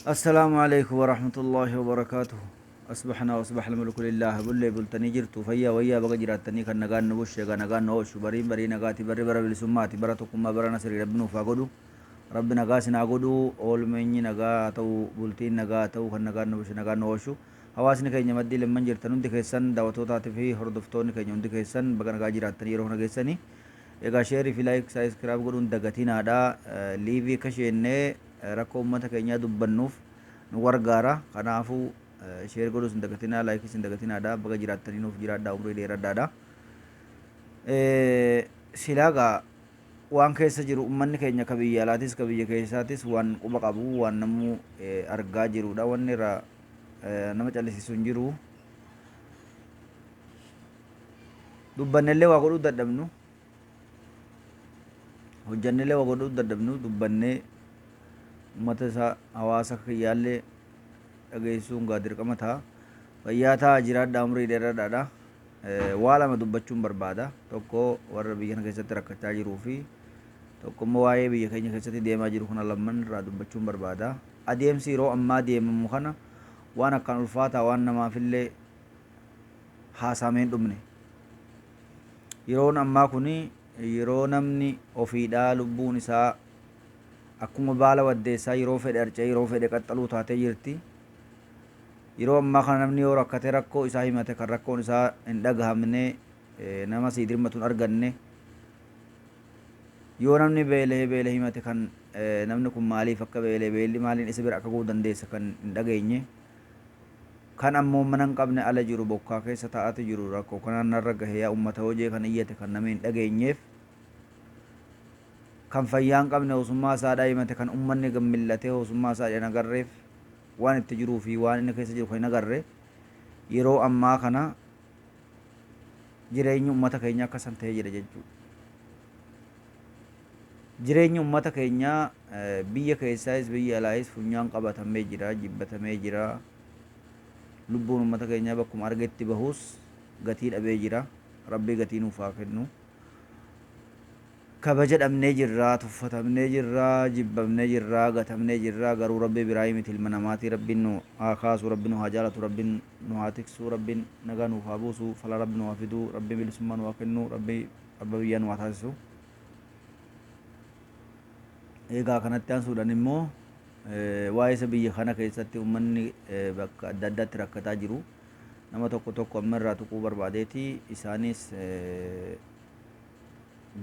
Assalaamu Aleeykum Warahmatullaahi Wabarakaatuhu Asbahnaa Wasbahal Mulku Lillaah Bullee bultanii jirtu fayyaa wayyaa baga jiraattanii kan nagaan nu bulche egaa nagaan nu oolchu bariin barii nagaati barri bara bilisummaati bara tokkummaa bara nasrii Rabbi nuuf haa godhu Rabbi nagaa isin haa godhu oolmeenyi nagaa haa ta'u bultiin nagaa haa ta'u kan nagaan nu bulche nagaan nu oolchu hawaasni keenya maddii lemman jirtan hundi keessan daawwattootaati fi hordoftoonni keenya hundi keessan baga nagaa jiraattanii yeroo kana geessanii egaa sheerii fi laayik saayiskiraayib godhuun dagatinaadha liivii akka sheennee Rakkoo ummata keenyaa dubbannuuf nu gargaara. Kanaafuu share godhuus hin dagatinaa, like's hin dagatinaadha. Baga jiraattanii nuuf jiraadhaa, umrii dheeradhaadha. Silaa gaa waan keessa jiru ummanni keenya ka biyya alaatis ka biyya keessaatis waan quba qabu waan namuu argaa jirudha. Wanni irraa nama callisiisu hin jiru. Dubbannellee waa godhuu dadhabnu. Hojjannellee waa godhuu dadhabnu dubbannee ummata isaa hawaasa kiyyaallee dhageessisuun gaa dirqama ta'a. Fayyaa ta'a jiraadhaa umrii dheeradhaadha. Waa lama dubbachuun barbaada. Tokko warra biyya kana keessatti rakkachaa jiruu fi tokko immoo waa'ee biyya keenya keessatti deemaa jiru kana lamman irraa dubbachuun barbaada. Adeemsi yeroo ammaa deemamu kana waan akkaan ulfaataa waan namaafillee haasaamee hin dhumne. Yeroon ammaa kun yeroo namni ofiidhaa lubbuun isaa akkuma baala waddeessaa yeroo fedhe harca'ee yeroo fedhe qaxxaluu taatee jirti. Yeroo ammaa kana namni yoo rakkate rakkoo isaa himate kan rakkoon isaa hin dhagahamne nama sii dirmatu hin arganne. Yoo namni beela'e beela himate kan namni kun maaliif akka beela'e beelli maaliin isa bira akka ga'uu dandeessa kan hin dhageenye. Kan ammoo mana hin qabne ala jiru bokkaa keessa taa'ati jiru rakkoo kanaan narra gahe yaa ummata yoo jee kan iyyate kan nami hin dhageenyeef kan fayyaa hin qabne hoosummaa isaadhaa himate kan ummanni gad mil'atee hoosummaa isaa hin agarreef waan itti jiruu fi waan inni keessa jiru kan hin agarre yeroo ammaa kana jireenyi ummata keenyaa akka san ta'ee jira jechuudha. Jireenyi ummata keenyaa biyya keessaayis biyya alaayis funyaan qabatamee jira, jibbatamee jira. Lubbuun ummata keenyaa bakkuma argetti bahus gatii dhabee jira. Rabbi gatii nuuf haa kennu. Kabaja dhabnee jirra, tuffatamnee jirra, jibbamnee jirra, gatamnee jirra. Garuu Rabbi biraa miti ilma namaatii Rabbiin nu haa kaasu, Rabbi nu haa jaalatu, Rabbiin nu haa tiksu, Rabbiin nagaa nuuf haa buusu, fala Rabbi nu haa fidu, Rabbiin bilisummaa nu haa kennu, Rabbi abba biyyaa nu haa taasisu. Egaa kanatti aansuudhaan immoo waa'ee isa biyya kana keessatti uummanni bakka adda addaatti rakkataa jiru nama tokko tokko amma irraa tuquu barbaadeeti. Isaanis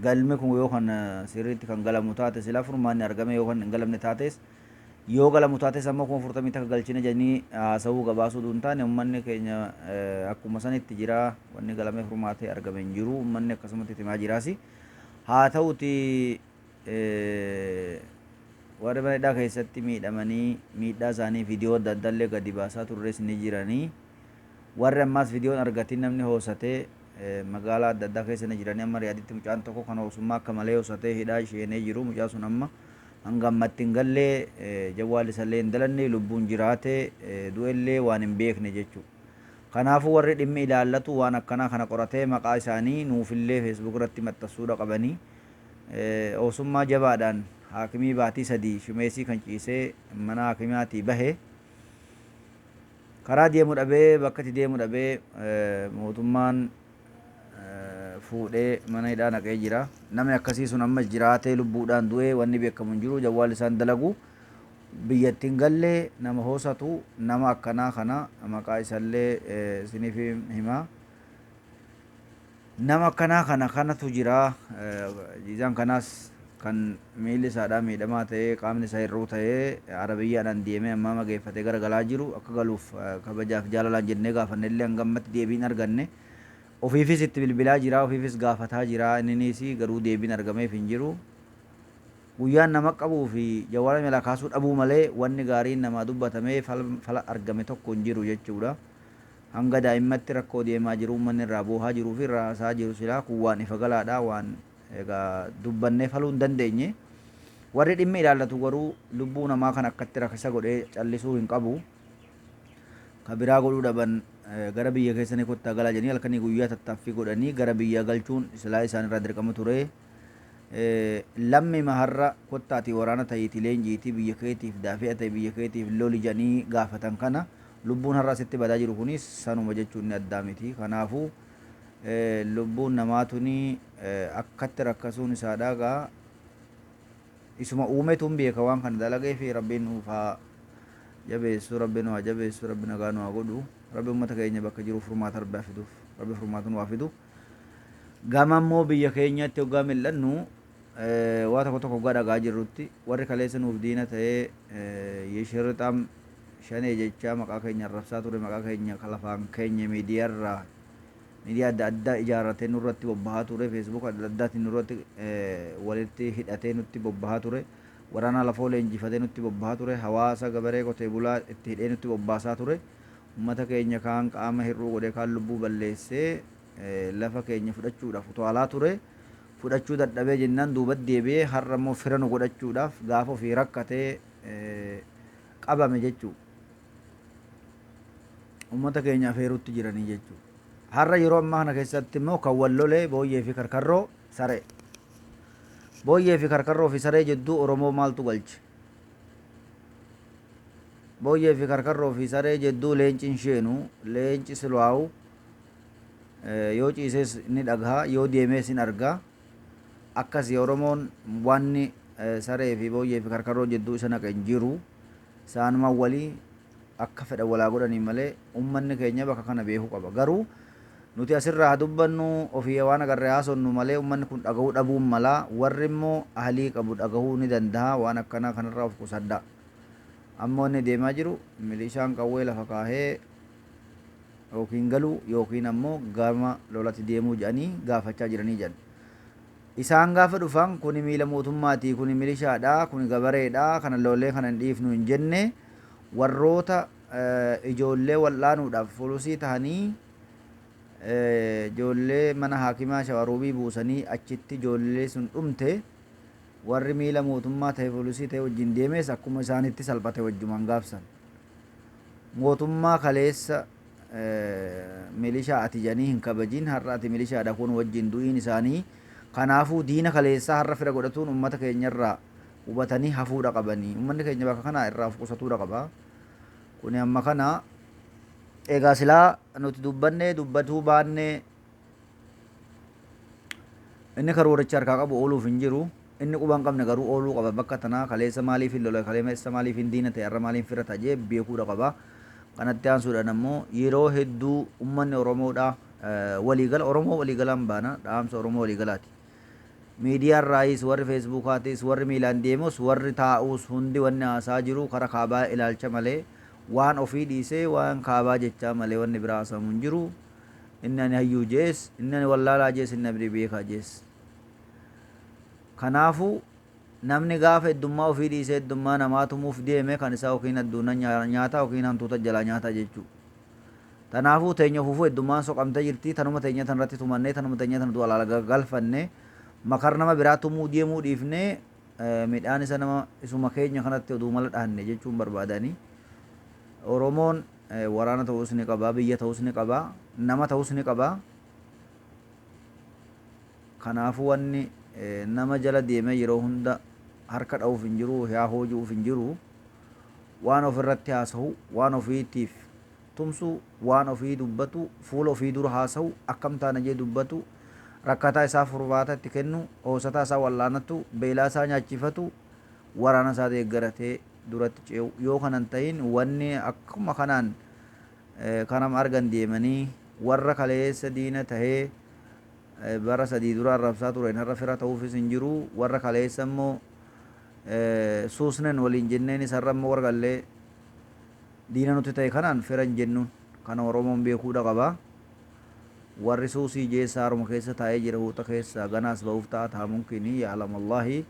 galmi kun yoo kan sirriitti kan galamu taate silaa furmaanni argame yoo kan hin galamne taates yoo galamu taates ammoo 40,000 galchina jedhanii haasawuu gabaasuu utuu hin taane uummanni keenya akkuma sanitti jira wanni galamee furmaatee argame hin jiru uummanni akkasumatti himaa jiraasi. Haa ta'uti warri mana hidhaa keessatti miidhamanii miidhaa isaanii viidiyoo adda addaa illee gadi baasaa turres ni jiranii. Warri ammaas viidiyoon argatiin namni hoosatee magaalaa adda addaa keessa ni jiranii. Amma Riyaaditti mucaan tokko kan hoosummaa akka malee hoosatee hidhaa sheenee jiru. Mucaa sun amma hanga ammatti hin galle jawwaalli isallee hin dalanne lubbuun jiraate du'ellee waan hin beekne jechuudha. Kanaafuu warri dhimmi ilaallatu waan akkanaa kana qoratee maqaa isaanii nuufillee Facebook irratti maxxassuudha qabanii. Oosummaa jabaadhaan haakimii baatii 3 shumeesii kan ciisee mana haakimaatii bahe karaa deemu dhabee bakka itti deemu dhabee mootummaan fuudhee mana hidhaa naqee jira. Namni akkasii sun ammas jiraatee lubbuudhaan du'ee wanni beekamu hin jiru. Jawwaalli isaan dalagu biyyatti hin galle nama hoosatu nama akkanaa kana maqaa isallee isiniif hima. Nama akkanaa kana kanatu jira. Jiizaan kanaas kan miilli isaadhaa miidhamaa ta'ee qaamni isaa hir'uu ta'ee Arabiyyaadhaan deemee ammaa mageeffatee gara galaa jiru akka galuuf kabajaaf jaalalaan jennee gaafanne illee hanga ammatti deebii hin arganne. Ofiifis itti bilbilaa jira, ofiifis gaafataa jira, inniniis garuu deebiin argameef hin jiru. Guyyaan nama qabuu fi jawwaala jalaa kaasuu dhabuu malee wanni gaariin namaa dubbatamee fala argame tokko hin jiru jechuudha. Hanga daa'immatti rakkoo deemaa jiru uummanni irraa boohaa jiruu fi irraa haasa'aa jiru silaa kun waan ifa galaadha waan egaa dubbannee faluu hin dandeenye. Warri dhimmi ilaallatu garuu lubbuu namaa kan akkatti rakisa godhee callisuu hin qabu. Ka biraa godhuu dhaban gara biyya keessanii kottaa galaa jedhanii halkanii guyyaa tattaaffii godhanii gara biyyaa galchuun silaa isaan irraa dirqama ture. Lammima har'a kottaatii waraana ta'iitii leenjiitii biyya keetiif daafi'a ta'i, biyya keetiif loli jedhanii gaafatan kana lubbuun har'a asitti badaa jiru kunis sanuma jechuun ni addaa miti. Kanaafuu lubbuun namaa tuni akkatti rakkasuun isaadhaa gaa isuma uumetu hin beeka waan kana dalagee fi Rabbiin nuuf haa jabeessu, Rabbi nu haa jabeessu, Rabbi nagaa nu haa godhu, Rabbi uummata keenya bakka jiru furmaata Rabbi haa fiduuf, Rabbi furmaata nu haa fidu. Gama immoo biyya keenyatti hoggaa mil'annu, waa tokko tokko hoggaa dhaga'aa jirrutti, warri kaleessa nuuf diina ta'ee yishirixam shanee jechaa maqaa keenya arrabsaa ture, maqaa keenya lafaan keenye miidiyaarraa miidiyaa adda addaa ijaarratee nurratti bobbahaa ture, Facebook adda addaatiin nurratti walitti hidhatee nutti bobbahaa ture, waraana lafoo leenjifatee nutti bobbahaa ture, hawaasa gabaree qotee bulaa itti hidhee nutti bobbaasaa ture, ummata keenya kaan qaama hir'uu godhee kaan lubbuu balleessee lafa keenya fudhachuudhaaf utaalaa ture, fudhachuu dadhabee jennaan duubatti deebi'ee har'a immoo fira nu godhachuudhaaf gaafa ofii rakkatee qabame jechuu ummata keenya afeeruutti jiranii jechuu. Har'a yeroo ammaa kana keessatti immoo kan wal lole booyyee fi karkarroo saree. Booyyee fi karkarroo fi saree jidduu Oromoo maaltu galche? Booyyee fi karkarroo fi saree jidduu leenci hin sheenu, leenci silwaa'u yoo ciisees ni dhagaha, yoo deemees hin arga. Akkasi Oromoon wanni saree fi booyyee fi karkarroo jidduu isa naqe hin jiru. Isaanuma walii akka fedhan walaa godhanii malee ummanni keenya bakka kana beekuu qaba. Garuu nuti asirraa haa dubbannu, ofii waan agarre haasonnu malee ummanni kun dhagahuu dhabuun mala. Warri immoo ahlii qabu dhagahuu ni dandaha. Waan akkanaa kanarraa of qusadhaa. Amma wanni deemaa jiru milishaan qawwee lafa kaahee yookiin galuu yookiin ammoo gama lolatti deemuu jedhanii gaafachaa jiranii jedhan. Isaan gaafa dhufan kuni miila mootummaati, kuni milishaadha, kuni gabareedha, kana lolee kana hin dhiifnu hin jenne. Warroota ijoollee wal'aanuudhaaf fulusii tahanii ijoollee mana haakimaa Shawaruubii buusanii achitti ijoollee sun dhumte, warri miila mootummaa tahe fulusii tahe wajjin deemes akkuma isaanitti salphate wajjumaan gaafsan. Mootummaa kaleessa milishaa ati jedhanii hin kabajin har'a ati milishaadha kun wajjin du'iin isaanii. Kanaafuu diina kaleessaa har'a fira godhatuun ummata keenyarraa hubatanii hafuudha qabanii. Ummanni keenya bakka kana irraa of qusatuudha qaba. Kuni amma kana egaa silaa nuti dubbannee dubbatuu baannee inni karooricha harkaa qabu ooluuf hin jiru. Inni quba hin qabne garuu ooluu qaba bakka tanaa. Kaleessa maaliif hin lola, kaleessa maaliif hin diina ta'e, har'a maaliif fira ta'a jee beekuudha qaba. Kanatti aansuudhaan ammoo yeroo hedduu ummanni Oromoodha waliigala Oromoo waliigalaan baana, dhaamsa Oromoo waliigalaati. Miidiyaa irraayis, warri Feesbuukaatis, warri miilaan deemus, warri taa'us hundi wanni haasaa jiru kara kaabaa ilaalcha malee, waan ofii dhiisee waan kaabaa jechaa malee wanni biraa haasamu hin jiru. Inni ani hayyuu jees, inni ani wallaalaa jees, inni ani beekaa jees. Kanaafuu namni gaafa heddummaa ofii dhiisee heddummaa namaa tumuuf deeme kan isaa yookiin adduuna nyaata yookiin hantuuta jalaa nyaata jechuudha. Tanaafuu teenya ofuufuu heddummaan soqamtee jirti, tanuma teenya tanarratti tumannee, tanuma teenya tana du'a laala galfanne, makar nama biraa tumuu deemuu dhiifnee midhaan isa nama isuma keenya kanatti oduu mala dhahanne jechuun barbaadani. Oromoon waraana ta'uus ni qaba, biyya ta'uus ni qaba, nama ta'uus ni qaba. Kanaafuu wanni nama jala deemee yeroo hunda harka dha'uuf hin jiru, yaa hooju'uuf hin jiru. Waan ofirratti haasahu, waan ofiitiif tumsu, waan ofii dubbatu, fuula ofii dura haasahu, akkam taana jee dubbatu, rakkataa isaa furmaata itti kennu, hoosataa isaa wal'aanatu, beelaa isaa nyaachifatu, waraana isaa deeggaratee duratti ce'u. Yoo kana hin ta'in wanni akkuma kanaan kanama argan deemanii warra kaleessa diina tahee bara 3 dura arrabsaa tureen har'a fira ta'uufis hin jiru. Warra kaleessa immoo suusnen waliin jenneenis har'a immoo warra diina nuti ta'e kanaan fira hin jennuun. Kana Oromoon beekuudha qaba. Warri suusii jeessa haruma keessa taa'ee jira, huuxa keessa ganaas ba'uuf ta'a ta'a mumkini ya'lamallahi.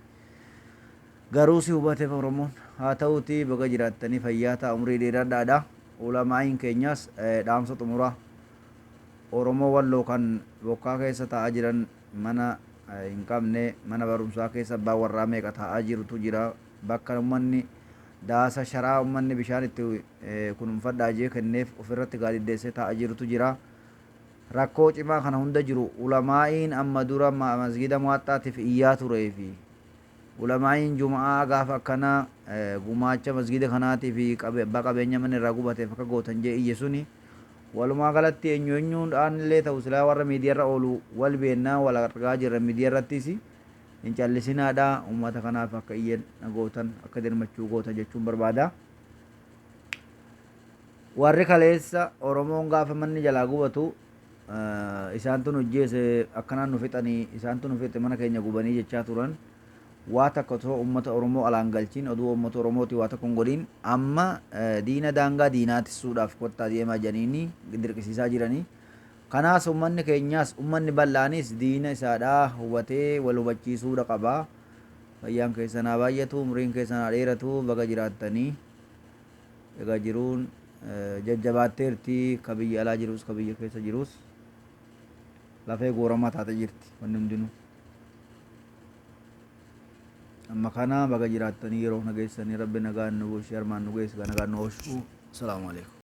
Garuu si hubateef Oromoon. Haa ta'uutii baga jiraattanii fayyaa ta'a, umrii dheeradhaadha. Ulamaa'iin keenyaas dhaamsa xumuraa Oromoo Walloo kan bokkaa keessa taa'aa jiran, mana hin qabne, mana barumsaa keessa abbaan warraa meeqa taa'aa jirutu jira. Bakka ummanni daasa sharaa ummanni bishaan itti kunuunfadhaa jee kenneef ofirratti gaadiddeessee taa'aa jirutu jira. Rakkoo cimaa kana hunda jiru ulamaa'iin amma dura masgida Muwaxxaatiif iyyaa turee fi ulamaa'iin juma'aa gaafa akkanaa gumaacha masgida kanaatii fi abbaa qabeenya mana irraa gubateef akka gootan jee iyye suni walumaa galatti eenyu eenyuudhaan illee ta'u silaa warra miidiyarra oolu wal beennaa, wal argaa jirra miidiyarrattis, hin callisinaadha, ummata kanaaf akka iyyan gootan, akka dirmachuu gootan jechuun barbaada. Warri kaleessa Oromoon gaafa manni jalaa gubatu isaantu nu ajjeese, akkanaan nu fixanii, isaantu nu fixe, mana keenya gubanii jechaa turan, waa takka osoo ummata Oromoo alaan galchiin, oduu ummata Oromooti waa tokko hin godhin, amma diina daangaa diinaa tissuudhaaf kottaa deemaa jedhanii dirqisiisaa jiranii. Kanaas ummanni keenyaas, ummanni bal'aanis diina isaadhaa hubatee wal hubachiisuudha qaba. Fayyaan keessan haa baay'atu, umriin keessan haa dheeratu, baga jiraattanii. Egaa jiruun jajjabaatteerti, ka biyya alaa jirus ka biyya keessa jirus lafee gooramaa taate jirti wanni hundinuu. Amma kana baga jiraattanii yeroo nageessanii, Rabbi nagaan nu bulchee armaan nu geesse, nagaan nu oolchu. Salaamu alaikum.